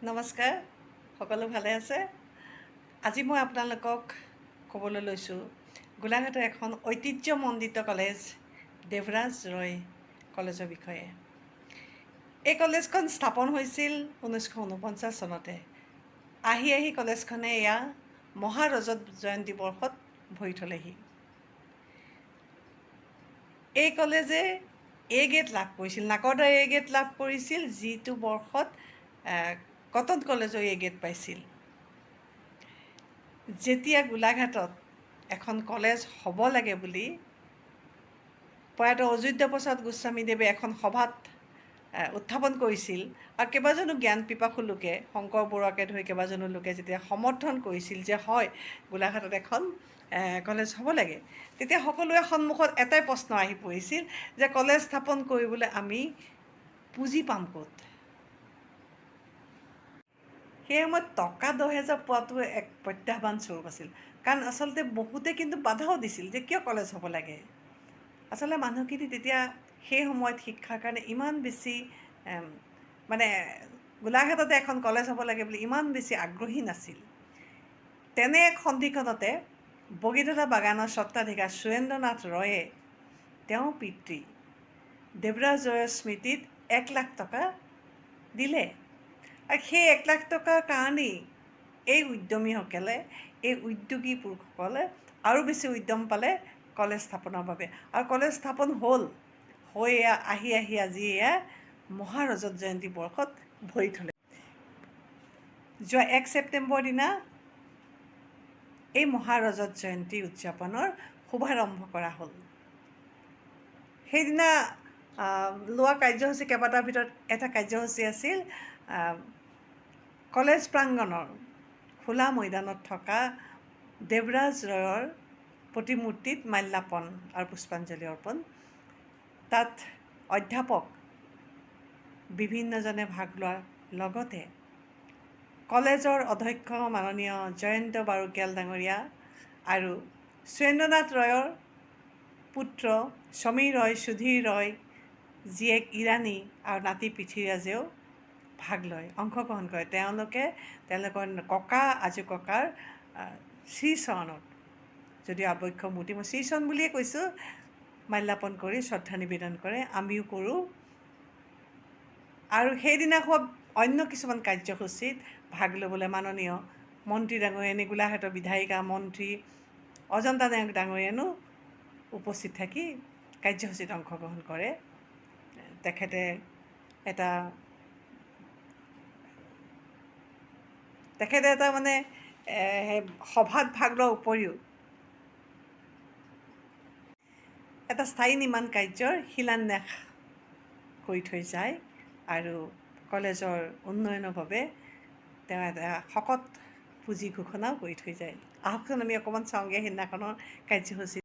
নমস্কাৰ, সকলো ভালে আছে? আজি মই আপোনালোকক ক'বলৈ লৈছোঁ গোলাঘাটৰ এখন ঐতিহ্যমণ্ডিত কলেজ দেৱৰাজ ৰয় কলেজৰ বিষয়ে। এই কলেজখন স্থাপন হৈছিল 1949 চনতে। আহি আহি কলেজখনে এয়া মহাৰজত জয়ন্তী বৰ্ষত ভৰি থ'লেহি। এই কলেজে এ গ্ৰেড লাভ কৰিছিল, নাকৰদা এ গ্ৰেড লাভ কৰিছিল, যিটো বৰ্ষত কটন কলেজৰ এ গ্ৰেড পাইছিল। যেতিয়া গোলাঘাটত এখন কলেজ হ'ব লাগে বুলি প্ৰয়াত অযোধ্যা প্ৰসাদ গোস্বামীদেৱে এখন সভাত উত্থাপন কৰিছিল আৰু কেইবাজনো জ্ঞান পিপাসু লোকে, শংকৰ বৰুৱাকে ধৰি কেইবাজনো লোকে যেতিয়া সমৰ্থন কৰিছিল যে হয়, গোলাঘাটত এখন কলেজ হ'ব লাগে, তেতিয়া সকলোৰে সন্মুখত এটাই প্ৰশ্ন আহি পৰিছিল যে কলেজ স্থাপন কৰিবলৈ আমি পুঁজি পাম ক'ত? সেই সময়ত টকা 10,000 পোৱাটো এক প্ৰত্যাহ্বান স্বৰূপ আছিল। কাৰণ আচলতে বহুতে কিন্তু বাধাও দিছিল যে কিয় কলেজ হ'ব লাগে। আচলতে মানুহখিনি তেতিয়া সেই সময়ত শিক্ষাৰ কাৰণে ইমান বেছি, মানে গোলাঘাটতে এখন কলেজ হ'ব লাগে বুলি ইমান বেছি আগ্ৰহী নাছিল। তেনে এক সন্ধিক্ষণতে বগীধলা বাগানৰ স্বত্বাধিকাৰ সুৰেন্দ্ৰনাথ ৰয়ে তেওঁৰ পিতৃ দেৱৰাজ ৰয়ৰ স্মৃতিত 1 লাখ টকা দিলে আৰু সেই 1 লাখ টকাৰ কাৰণেই এই উদ্যমীসকলে, এই উদ্যোগী পুৰুষসকলে আৰু বেছি উদ্যম পালে কলেজ স্থাপনৰ বাবে। আৰু কলেজ স্থাপন হ'ল, হৈ এয়া আহি আহি আজি এয়া মহাৰজত জয়ন্তী বৰ্ষত ভৰি থ'লে। যোৱা 1 ছেপ্টেম্বৰ দিনা এই মহাৰজত জয়ন্তী উদযাপনৰ শুভাৰম্ভ কৰা হ'ল। সেইদিনা লোৱা কাৰ্যসূচী কেইবাটাৰ ভিতৰত এটা কাৰ্যসূচী আছিল কলেজ প্ৰাংগণৰ খোলা মৈদানত থকা দেৱৰাজ ৰয়ৰ প্ৰতিমূৰ্তিত মাল্যাৰ্পণ আৰু পুষ্পাঞ্জলি অৰ্পণ। তাত অধ্যাপক বিভিন্নজনে ভাগ লোৱাৰ লগতে কলেজৰ অধ্যক্ষ মাননীয় জয়ন্ত বাৰুকিয়াল ডাঙৰীয়া আৰু সুৰেন্দ্ৰনাথ ৰয়ৰ পুত্ৰ সমীৰ ৰয়, সুধীৰ ৰয়, জীয়েক ইৰাণী আৰু নাতি পৃথ্বীৰাজেও ভাগ লয়, অংশগ্ৰহণ কৰে। তেওঁলোকে তেওঁলোকৰ ককা, আজু ককাৰ শ্ৰীচৰণত, যদিও আৱক্ষ মূৰ্তি, মই শ্ৰীচৰণ বুলিয়ে কৈছোঁ, মাল্যাৰ্পণ কৰি শ্ৰদ্ধা নিবেদন কৰে। আমিও কৰোঁ। আৰু সেইদিনা হোৱা অন্য কিছুমান কাৰ্যসূচীত ভাগ ল'বলৈ মাননীয় মন্ত্ৰী ডাঙৰীয়ানী, গোলাঘাটৰ বিধায়িকা মন্ত্ৰী অজন্তা নেওগ ডাঙৰীয়ানো উপস্থিত থাকি কাৰ্যসূচীত অংশগ্ৰহণ কৰে। তেখেতে এটা মানে সভাত ভাগ লোৱাৰ উপৰিও এটা স্থায়ী নিৰ্মাণ কাৰ্যৰ শিলান্যাস কৰি থৈ যায় আৰু কলেজৰ উন্নয়নৰ বাবে তেওঁ এটা শকত পুঁজি ঘোষণাও কৰি থৈ যায়। আহকচোন, আমি অকণমান চাওঁগৈ সেইদিনাখনৰ কাৰ্যসূচী।